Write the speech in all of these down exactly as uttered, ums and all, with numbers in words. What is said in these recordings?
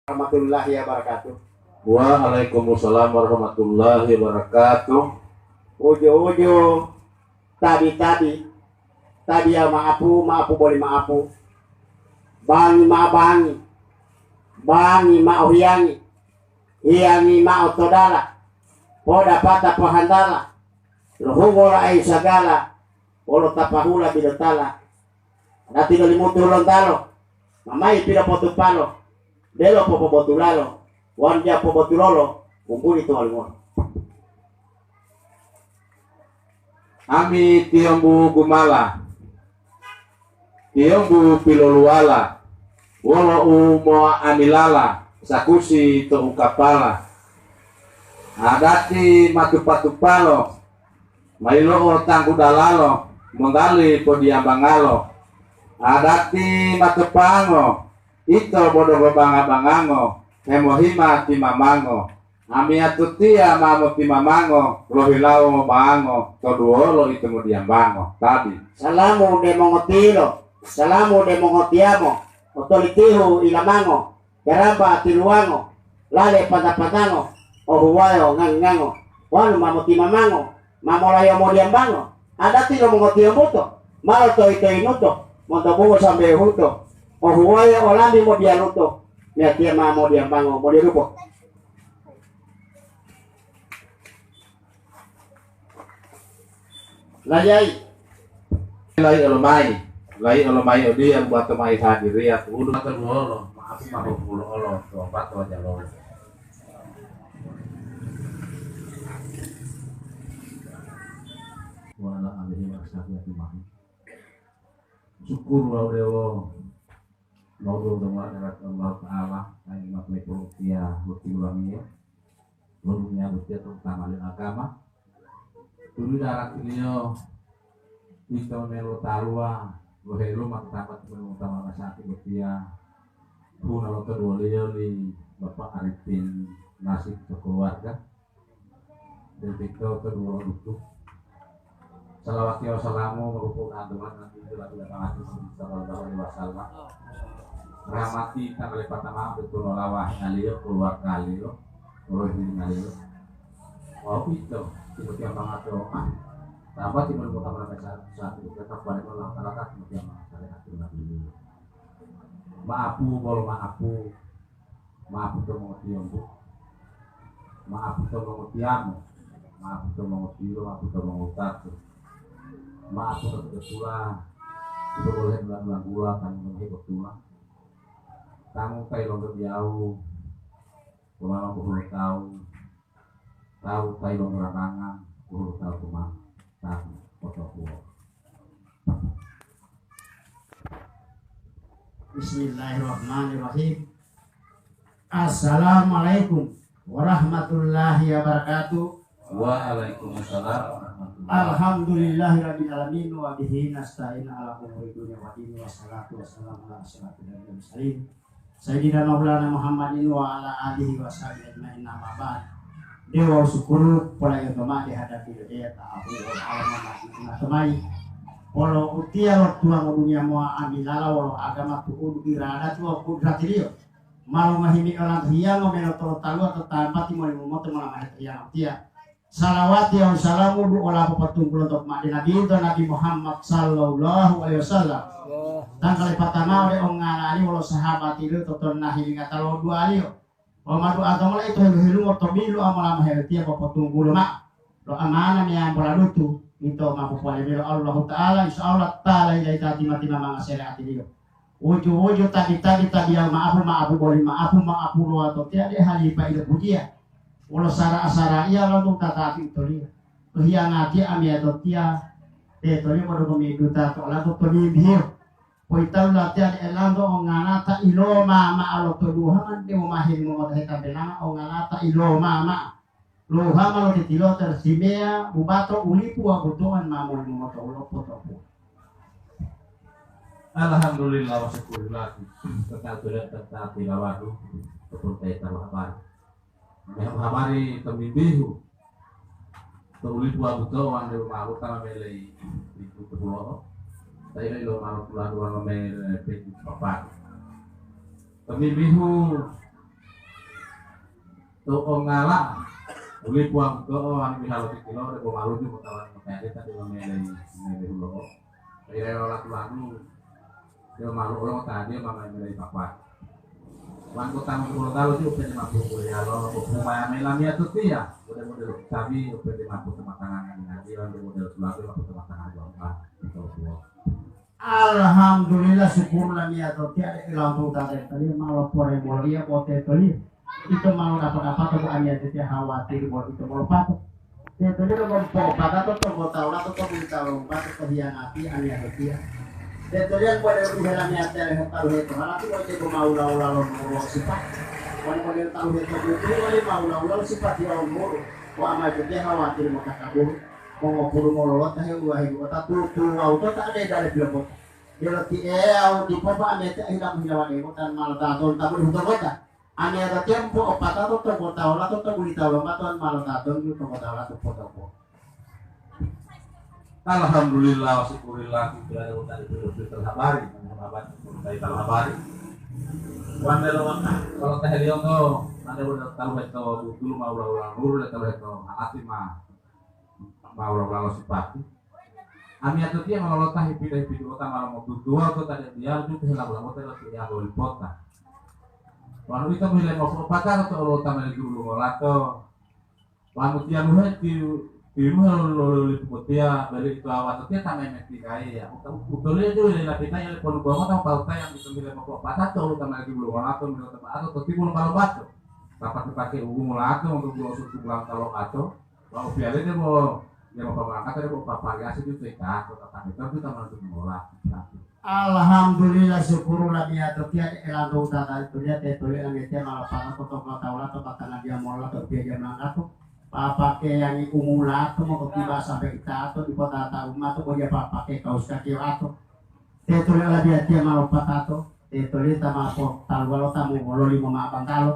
Warahmatullahi wabarakatuh. Waalaikumsalam warahmatullahi wabarakatuh. Uju-uju, tabi-tabi, tabiya ma'apu, ma'apu boli ma'apu. Bangi ma'o bangi, bangi ma'o hiyangi, hiyangi ma'o to dala. Podapata pohantala, lohungo lo ayu sagala, wolo tapahula bilotala. Adati lo Limutu Hulontalo, mamayi pilopotupalo, delo popobotulalo, wonu diya pobotulolo, wumbuli to waluwolo. Ami tiyombu gumala, tiyombu piloluwala, wolo umoa'amilala sakusi to ukapala. Adati matupa-tupalo, mayilo'o tanggu dalalo, mongali podiyambangalo. Adati matepango, ito bo donggo banga-bangango, hemohima timamango. Amiyatotiya ma motimamango, lohilawo ngobango, to duwolo ito modiyambango. Tabi. Salamu de mongotilo, salamu de mongotiyamo, otolitihu ilamango, garamba tiluwango, lale pata-patango, ohuwayo ngango-ngango, wonu ma motimamango, ma molayo modiyambango, adati lo mongotiyombuto, ma lotoyi-toyinuto, monto bungo sambe huto, ohuwayo olambi modiyaluto, miyatiya ma modiyambango modiyalupo. Layayi. Layi olomayi, layi olomayi odiye buwato mayi hadiriya tu'udu mata duwolo, ma'apu ma populu olo to ompato wajalolo. Wa ala alihi wa ashabihi ajma'in. Syukur wawu dewo. Maudud wa hadirat Allah Ta'ala, ayi mapulai pulutiya boti ulamiyo, lo duniya botiya terutama li agama. Tuli daratiliyo ito melo taluwa, lo helu maka tapat melo utama masati botiya, huna lo keduwaliyo li Bapak Arifin Nasib to keluarga. Depito kedua dutu. Salawati wa salamu merupakan antuman Nabi Nabi Muhammad sallallahu alaihi wasallam. Rahmati tanggal patama betul lawa ngaliyo keluarga liyo, roh ngaliyo. Wau ito, tiba-tiba mangato, ah, tambah tiba lupa kamar saat, saat itu tetap pada Allah Ta'ala tak kemudian mengatakan Nabi. Maapu, bolo maapu, maapu to mongotiyombu, maapu to mongotiyamo, maapu to mongotilo, maapu to mongowutato, maapu to totula, ito bolo hedula-dula gula, tangi bolo hebotula, tangu tai lonto diyawu, pomama bohulo tawu, tawu tai lonto ramangan, bohulo tawu pomama, tawu potopuwo. Bismillahirrahmanirrahim. Assalamualaikum warahmatullahi wabarakatuh. Waalaikumsalam warahmatullahi wabarakatuh. Alhamdulillahirabbil alamin wa bihi nasta'in ala umuri dunya wa dini wassalatu wassalamu ala asyrafil anbiya'i wal mursalin. Sayyidina Maulana Muhammadin wa ala alihi wa sahbihi ajma'in, amma ba'd. Dewa sukuru polayoto ma'o de hadapi lo Eya ta ahu wa ala mama na tomai. Polo utiya lo tuwango duniya mowa amilala wolo agama tu'udu iradati wawu kudratiliyo. Malo mahimi olanto hiyango melo tolo taluwa to tambati moli momoto mola maheto hiyango tiya. Salawati wawu salamu du'ola popotunggulo to pomade Nabi yito Nabi Muhammad sallallahu alaihi wasallam. Tangkale patamao de ongalali wolo sahabatiliyo to tonna hilinga talo dualiyo. Wawu ma du'a to mola ito helu-helungo to bilu amolama heletiya popotunggulo ma'o lo amana meyambo lalutu ito ma popowali mayi lo Allahuta'ala, insya Allah ta layi-layita tima-tima manga sariatiliyo. Wuju-wuju tabi-tabi tabiya ma'apu, ma'apu boli ma'apu, ma'apu lo watotiya de halipa ilo pujiya. Wolo sara'a-sara'iya lonto tata'ati utoliyo. To hiyangatiya amiyatotiya, tetoliyo podu pomiduta to olanto tomimbihiyo. Poyitalu latiya de elanto onganata iloma ma'o lo to duhama de momahe mongotahe tampelanga onganata iloma ma'o. Lohama lo titiloto simeya, bubato, ulipu wawu butongan ma moli momoto ulopo topu. Alhamdulillah wa syukurillah. Tetap tidak tetap tilawatu. Betul kayak tahu habari. Yang habari temimbihu. To ulipu wawu butongan de ma utama melei itu kepulo. Saya lo maru pulan dua mele peti papat. Temimbihu To ongala, ulipu amuto'o anu bihalo titilo debo maluju motawani motayadeta debo mele, mele hulo'o. Ira ira latu-latu, debo malu olo motadiya mama mele papa. Wan kota mangkulo talu ti upende mampu kuliah lo, upuma ya mela mia tutia, udah model kami upende mampu tematangan dengan dia, udah model sulawesi mampu tematangan dua empat, gitu, dua. Alhamdulillah, syukur lamiyatotiya ode Elanto ta tetoliyo ma lopore moloiya bo tetoliyo. Ito ma lodapa-dapato bo amiyatotiya hawatir bolo ito molopato. Tetoliyo donggo po'opatato to gotawulato to bulita lombato to hiyangati amiyatotiya. Tetoliyo bode u helamiyatiya lehe taluhe to halati bo debo ma wula-wula lo nuru lo sipati. Wonu bode taluhe to butu wali ma wula-wula lo sipati lo nuru. Bo amiyatotiya hawatir motakaburu. Mongopulu mololota heuwa-heuwota tutu wawu tota ode dale pilopota. Delo ti Eya u dipo pa amiyatiya hilamu-hilawademo tan ma lotato lo tabu huto kota. Amiyatotiya mopo'opatato to kota wolato to bulita lomba tan ma lotato to kota wolato potopo. Alhamdulillah, wa syukurillah, kita ada utang itu berita habari, mengenai berita habari. Wande lo waka, kalau teh liyo to, anda udah tahu itu betul mau ulang-ulang dulu, tahu itu hati mah. Mau ulang-ulang sipati. Amiyatotiya ma lolota hipida-hipiduwota ma lomotutuwa to tade diyalu to hela-hela mota lo tiya loli pota. Wonu ito mohile mopo'opata to olota ma ledulu lolato. Wonu tiyaluhe ti-, timuhe loli potiya, bele ito awatotiya ta memeti kaiya. Uta-, utoliyo ju le lapita ya le ponu bongo ta pauta yang ito mohile mopo'opata to olota ma ledulu lolato, milo teba'ato to timulo ma lobato. Tapati pake uwu molato monto bulo suku bulang talo ato. Wawu piyale debo, debo pamarangkata debo papariasi ju teka to tatangita ju ta mantu mola. Alhamdulillah, syukur lamiyatotiya de elanto utata tuliya tetoliyo amiyatiya ma lopango to tongotawula to batanga diya mola to biya jamangato. Papakeyangi umulato mototiba sampai itato dipo tata umato bo diya papake kaus kakiyo ato. Tetoliyo lamiyatiya ma lopatato, tetoliyo ta ma potaluwa lo ta mongololimo ma'o bantalo.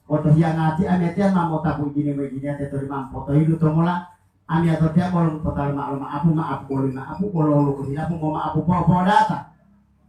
Otohiyangati amiyatiya ma motapu ijini-ijiniya tetoli ma mopotohidu to mola, amiyatotiya bolo mopotalu ma'o lo ma'apu, ma'apu boli ma'apu, bolo woluwo hilapu moma'apu po'opo'odata.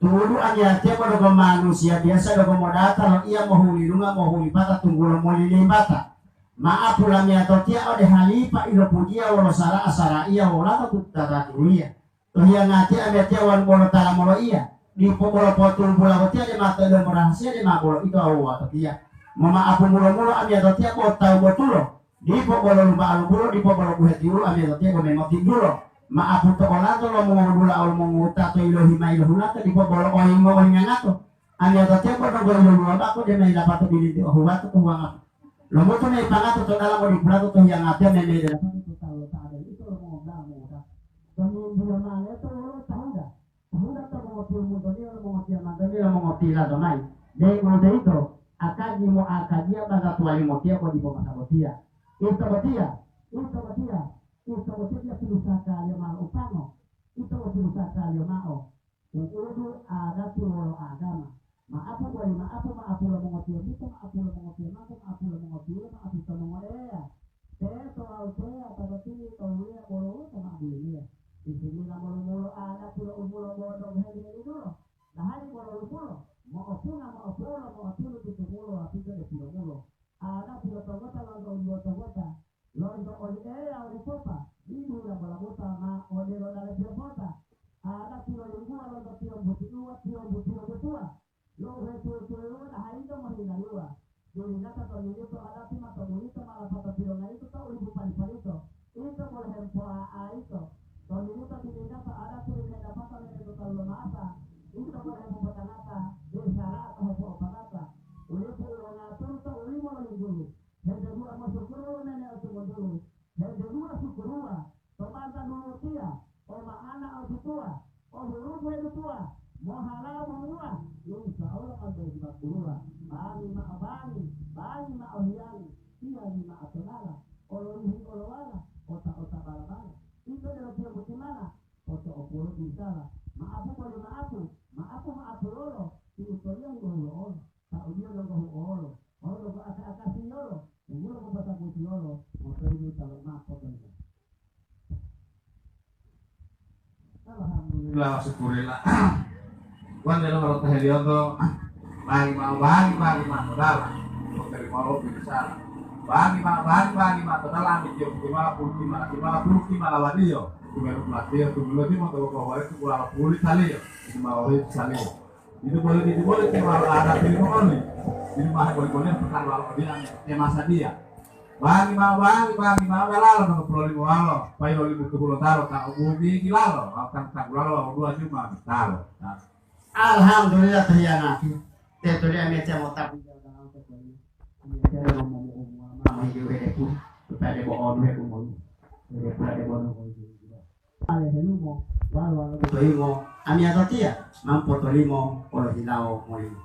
Tu'udu amiyatiya bo donggo manusiya biyasa donggo modata loiya mohulilunga mohulipata tunggulo molilimbata. Ma'apu lamiyatotiya ode halipa ilopujiya wolo sara'a-saraiya wolato tutata tuliya. To hiyangati amiyatiya wonu bolo tala moloiya, dipo bolo potumbulo botiya de ma to delomo rahasiya de ma bolo ito wawu watotiya. Moma'apu mulo-mulo amiyatotiya bo tawu botulo, dipo bolo luma'o lumbulo, dipo bolo buhetiwulu amiyatotiya bo mengotindulo. Ma'apu to olanto lo mongodula'a wolo mongowutato yilohi mayi lo hulato, dipo bolo oyingo olingangato. Amiyatotiya bo donggo yiloluwa bako de ma yilapato bilinti ohuwato to huwangato. Lomutu mayi pangato to dalamo dipulato to hiyangatiya meme yilapato to talu lo ta adali ito lo mongoda'a mongoda'a. Tomimbiyo mao leto wolo Tahuda. Tahuda to mongotiyombunto-Liyo lo mongotiyamanto-Liyo lo mongotila domayi, deu uwito, akaji moakajiya bangga tuwali motiya bo dipo masa botiya. Ito botiya, ito botiya, ito botiya diya pilusakaliyo mao upango. Ito botiya pilusakaliyo mao. Tu'udu adati wolo agama. Ma'apu boli ma'apu, ma'apu lo mongotiyombunto, ma'apu lo mongotiyamanto, ma'apu lo mongotiyolo, ma'apu to mongoeya. Teto wawu teya to boti to wuleya bolo wolo to ma'abuliliyo. Bisimila molo-molo adati lo umulo bo donggo heli-helidulo. Dahali bolo lumulo, mo'opunga, mo'opuwolo, mo'otulu, tutumulo, wapito, depolomulo. Adati lo togota lonto udiyo togota. Lonto oli Eya oli Popa, didu labo-labota ma odelo dala piyopota. Adati lolungguwa lonto tiyombu tiuwa, tiyombu tiyobutuwa. Lo uhetuwa-tuwawuwa dahainto mohilayuwa. Dulingata to liliyo to adati ma to bulito ma lapato pilongaito to ulipu pali-palito. Ito bolo hempoa aito. To liliyo to dulingata adati limedapata mebe to talu lo masa. Ito bolo hemopotangata, de sara'a to hepo'opatata. Ulipu u longatulu to ulimo lo linggulu. Hededua mosukuru lo nene otumontulu, hededua sukuruwa, to banta dulutiya, o ma'ana otutuwa, o hurupu hedutuwa, mohalao monguwa, insya Allah ma donggi makuruwa, bangi ma'o bangi, bangi ma'o hiyangi, hiyangi ma'o tolala, oloyihi olowala, ota-ota bala-bala. Ito delo piyobutimala, poto opulu bisala, ma'apu boli ma'apu, ma'apu ma'apulolo, ti utoliyangi ohulo'olo. Tauliyo donggo huolo, wawu donggo aka-akasiyolo, tunggulo mopotaputiyolo, motoyidu talo mao potoyito. Alhamdulillah, syukurillah. Wan delo kalau taheliyoto, bangi ma'o bangi, bangi ma'o dala. Poterima lo bicara. Bangi mao, bangi, bangi mao to dalam, tiyo puti mao, puti mao, puti mao, puti mao lawaniyo. Tumelu pelatiyo, tumelu limo, tolo kohore, tukulalo puli saliyo, tumawari saliyo. Itu boleh, itu boleh, tiyo mao ada pilih mongoli. Ini mah boleh-boleh, petang lalo dia, dia masa dia. Bangi mao, bangi, bangi mao, dalalo nomor puluh lima walo, pailo lima puluh talo, tak ubungi gilalo, akan tak lalo, dua cuma, talo. Nah. Alhamdulillah, terhianati. Tetulia meja motapu. Mama hiyo hedepu, tupade bo onu hedepu molu. Hedepu ade bo onu. Ale helumo, walo walo toyimo, amiyatotiya, mampo tolimo, olo hilawo molimo.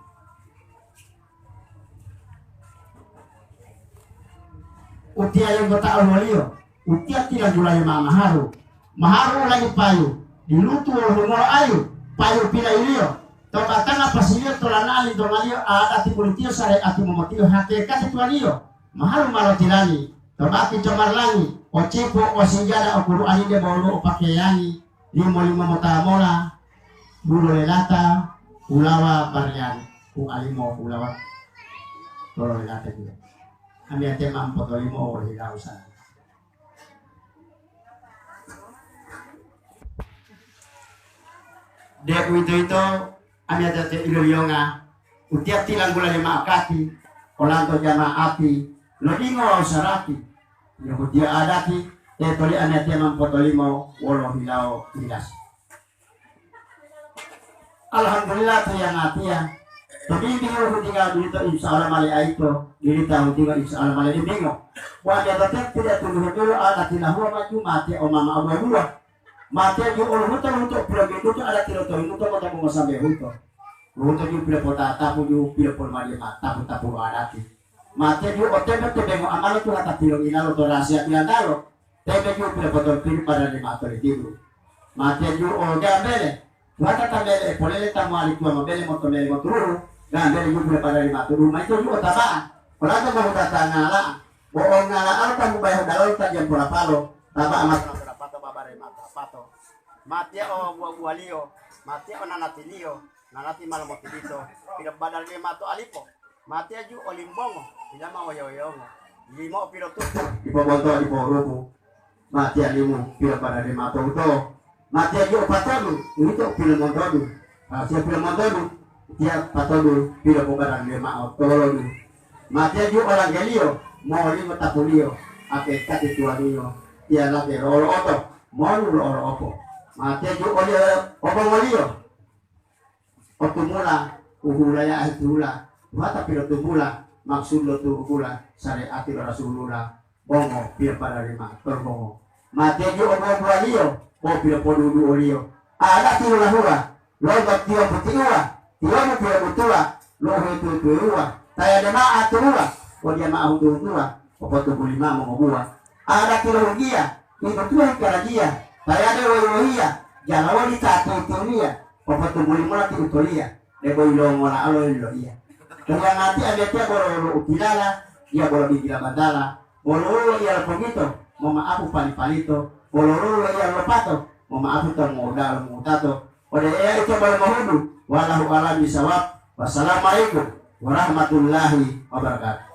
Utiya lembota olwoliyo, utiya tilanggulayi mao maharu. Maharu ulayi payu, dilutu wolo humolo ayu, payu pilailiyo, to batanga pasiliyo tolana'a lintongaliyo adati pulitiyo sare'ati momotiyo hakekati tuwaliyo, maharu ma lotilani, to baki to marilangi, o cipu, o sijada, o Qur'ani de bolo o pakeyangi, limo-limo mota mola, bulolelata, ulawa bariyani, ualimo ulawa tololelata juwa. Amiyate ma mpotolimo wolo hilawo sana. Deuwitoyito amiyatote iloliyonga, utiya tilanggula lima'o kati, olanto jama'ati, lodingo wawu sarati, Yahudiya adati, tetoli amiyatiya ma mpotolimo wolo hilawo ilasi. Alhamdulillah, tiyangatiya. To bimbingo hutinga dulito, insya Allah male aito, dili tahutinga, insya Allah male bimbingo. Wajah tetap tidak tunggu dulu, anak tinahuwa maju mati, o mama abuwa-buwa. Mate ju olo huto-huto pila bidutu ada tilo to himuto kota bongo sambe huto. Huto ju pila pota tapu ju pila pol mali ma tapu-tapu adati. Mate ju o tembe to bengo amalo tu hata pilo inalo to rahasia bilantalo. Tembe ju pila potol pili pada lima atau tidu. Mate ju o gambele. Wata ta mele e polele ta mowali tuwango bele moto mele moturuhu, gambele ju pila pada lima tuduhu ma ito ju o taba'a. Olato mohuta ta ngala'a. Bo ongala alo ta mubayahu dalalo ta jampo lapalo, taba'a mata lapato babare mata lapato. Matiya o buwa-buwaliyo, matiya o nanatiliyo, nanati ma lomotidito, pidabadaliyo mato alipo. Matiya ju o limbongo, ilama woyo-woyongo. Limo o pilotutu. Dipo bonto, dipo rubu. Matiya limu, pidabadaliyo mato uto. Matiya ju o patodu, uwito u pilomontodu. Watiya pilomontodu, tiya patodu pilopobaraliyo ma'o to wololu. Matiya ju olanggeliyo, molimo tapuliyo, ate kati tuwaniyo, tiya late lo'olo'oto, monu lo'olo'opo. Matiya ju oliyo obongoliyo, otumula, uhulaya ahitihula, wata pilotumula, maksud lo tu'ubula, sare'ati lo Rasulullah. Bongo, pilopalalima, tolbongo. Mate ju obuwa-buwaliyo, bo pilopoduduwoliyo. Adati lo lahula, lonto tiyo putiuwa, tiyomu pilobutuwa, lo uhetuwa-tuwawuwa, tayade mao aturuwa, wodiya mao huntu-huntuwa, popotumbuli mao mongobuwa. Adati lo hugiya, ibutuwa hikarajiya, tayade woyi-wohiya, jalawoli ta tutuniya, popotumbuli mola ti utoliya. Debo yilongola alo yiloiya. Kehiyangati amiyatiya bolo wolo utilala, diya bolo didila batala, bolo wolo iya lopogito, moma'apu pali-palito, bolo wolo iya lopato, moma'apu to mo'oda'a lo mongowutato. Ode Eya ito bolo mohudu, wallahu a'lam bisawab. Wassalamualaikum warahmatullahi wabarakatuh.